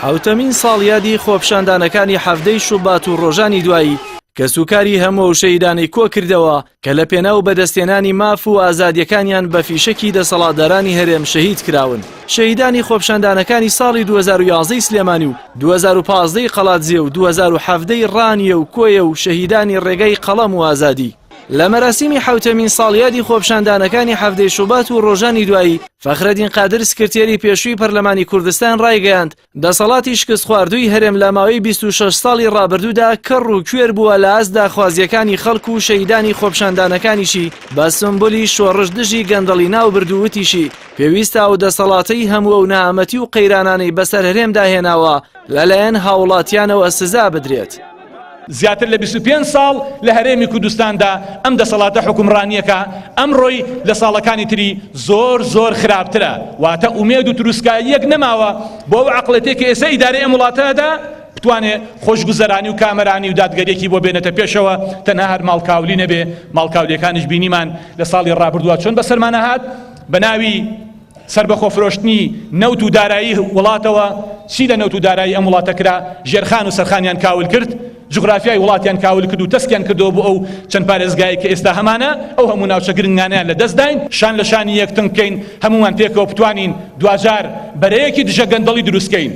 حەوتەمین ساڵیادی خۆپیشاندانەکانی حەڤدەی شوبات و ڕۆژانی دوایی، کەسوکاری هەموو ئەو شەهیدانەی کۆکردەوە کە لە پێناو بەدەستهێنانی ماف و ئازادییەکانیان بە فیشەکی دەسەڵاتدارانی هەرێم شەهید کراون. شەهیدانی خۆپیشاندانەکانی ساڵی 2011 ی سلێمانی و 2015 ی قەڵادزێ و 2017 ی ڕانیە و کۆیە و شەهیدانی ڕێگای قەڵەم و ئازادی. لە مەراسیمی حەوتەمین ساڵیادی خۆپیشاندانەکانی حەڤدەی شوبات و ڕۆژانی دوایی، فەخرەدین قادر سکرتێری پێشووی پەرلەمانی کوردستان ڕایگەیاند، دەسەڵاتی شکستخواردووی هەرێم لە ماوەی 26 ساڵی ڕابردوودا کەڕ و کوێر بووە لە ئاست داخوازییەکانی خەڵک و شەهیدانی خۆپیشاندانەکانیشی بە سمبولی شۆڕش دژی گەندەڵی ناوبرد و وتیشی، پێویستە ئەو دەسەڵاتەی هەموو ئەو نەهامەتی و قەیرانانەی بەسەر هەرێمدا هێناوە لەلایەن هاوڵاتیانەوە سزا بدرێت. زیاتر لە 25 ساڵ لە هەرێمی کوردستاندا ئەم دەسەڵاتە حوکمڕانیەکە ئەمڕۆی لە ساڵەکانی تری زۆر زۆر خراپترە، واتە ئومێد و تروسکاییەک نەماوە بۆ ئەو عەقڵێتەی کە ئێستا ئیدارەی ئەم وڵاتەدا بتوانێ خۆشگوزەرانی و کامەرانی و دادگەریەکی بۆ بێنێتە پێشەوە، تەنها هەر ماڵکاولی نەبێ، ماڵکاولیەکانیش بینیمان لە ساڵی ڕابردووە چۆن بەسەرمانە هات بە ناوی سەربەخۆ فرۆشتنی نەوت و دارایی وڵاتەوە، چی لە نەوت و دارایی ئەم وڵاتە کرا، ژێرخان و سەرخانیان کاول کرد، جوگرافیای وڵاتیان کاول کرد و تەسکیان کردەوە بۆ ئەو چەند پارێزگایەی کە ئێستا هەمانە، ئەو هەموو ناوچە گرنگانەیان لە دەست داین، شان لە شانی یەک تنگ بکەین، هەموومان پێکەوە بتوانین دواجار بەرەیەکی دژە گەندەڵی دروست کەین.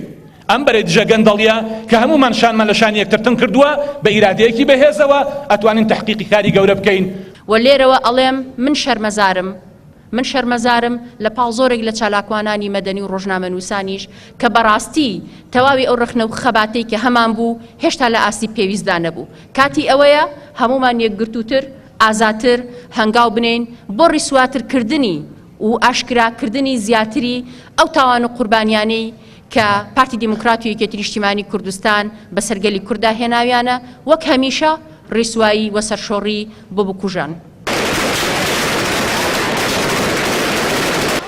ئەم بەرەی دژە گەندەڵیە کە هەموومان شانمان لە شانی یەکتر تنگ کردووە، بە ئیرادەیەکی بەهێزەوە ئەتوانین تەحقیقی کاری گەورە بکەین. وە لێرەوە ئەڵێم من شەرمەزارم، من شەرمەزارم لە پاڵ زۆرێک لە چالاکوانانی مەدەنی و ڕۆژنامەنووسانیش کە بەڕاستی تەواوی ئەو ڕەخنە و خەباتەی کە هەمان بوو هێشتا لە ئاستی پێویستدا نەبوو. کاتی ئەوەیە هەموومان یەکگرتووتر، ئازاتر هەنگاو بنێین بۆ ڕیسواتر کردنی و ئاشکراکردنی زیاتری ئەو تاوان و قوربانیانەی کە پارتی دیموکرات و یەکێتی نیشتیمانی کوردستان بەسەر گەلی کورددا هێناویانە، وەک هەمیشە ڕیسوایی و سەرشۆڕی بۆ بکوژان.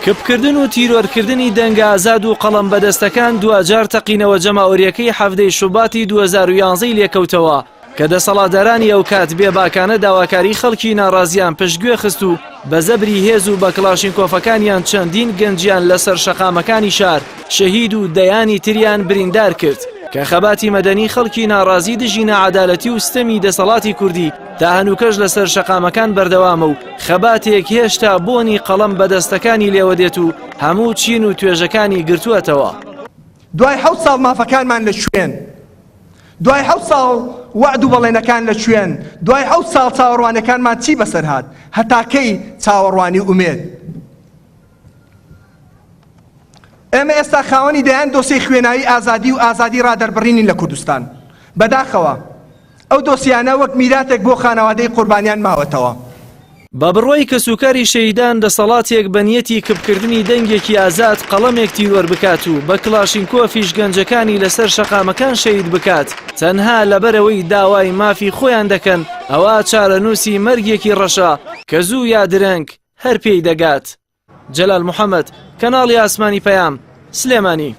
کپکردن و تیرۆرکردنی دەنگە ئازاد و قەڵەم بەدەستەکان دواجار تەقینەوە جەماوەریەکەی حەڤدەی شوباتی 2011 ی لێکەوتەوە کە دەسەڵاتدارانی ئەوکات بێباکانە داواکاری خەڵکی ناڕازیان پشتگوێ خست و بە زەبری هێز و بە کڵاشینکۆفەکانیان چەندین گەنجیان لەسەر شەقامەکانی شار شەهید و دەیانی تریان بریندار کرد کە خەباتی مەدەنی خەڵکی ناڕازی دژی ناعەدالەتی و ستەمی دەسەڵاتی کوردی تا هەنووکەش لەسەر شەقامەکان بەردەوامە و خەباتێک هێشتا بۆنی قەڵەم بەدەستەکانی لێوە دێت و هەموو چین و توێژەکانی گرتووەتەوە. دوای حەوت ساڵ مافەکانمان لە کوێن؟ دوای حەوت ساڵ وەعد و بەڵێنەکان لە کوێن؟ دوای حەوت ساڵ چاوەڕوانیەکانمان چی بەسەر هات؟ هەتا کەی چاوەڕوانی و ئومێد؟ ئێمە ئێستا خاوەنی دەیان دۆسیەی خوێناوی ئازادی و ئازادی ڕادەربڕینین لە کوردستان. بەداخەوە ئەو دۆسیانە وەک میراتێک بۆ خانەوادەی قوربانیان ماوەتەوە. بە بڕوای کەسوکاری شەهیدان دەسەڵاتێک بە نیەتی کپکردنی دەنگێکی ئازاد قەڵەمێک تیرۆر بکات و بە کڵاشینکۆفیش گەنجەکانی لەسەر شەقامەکان شەهید بکات تەنها لەبەرئەوەی داوای مافی خۆیان دەکەن ئەوا چارەنووسی مەرگێکی ڕەشە کە زوو یا درەنگ هەر پێی دەگات. جەلال محەمەد، کەناڵی ئاسمانی پەیام، سلێمانی.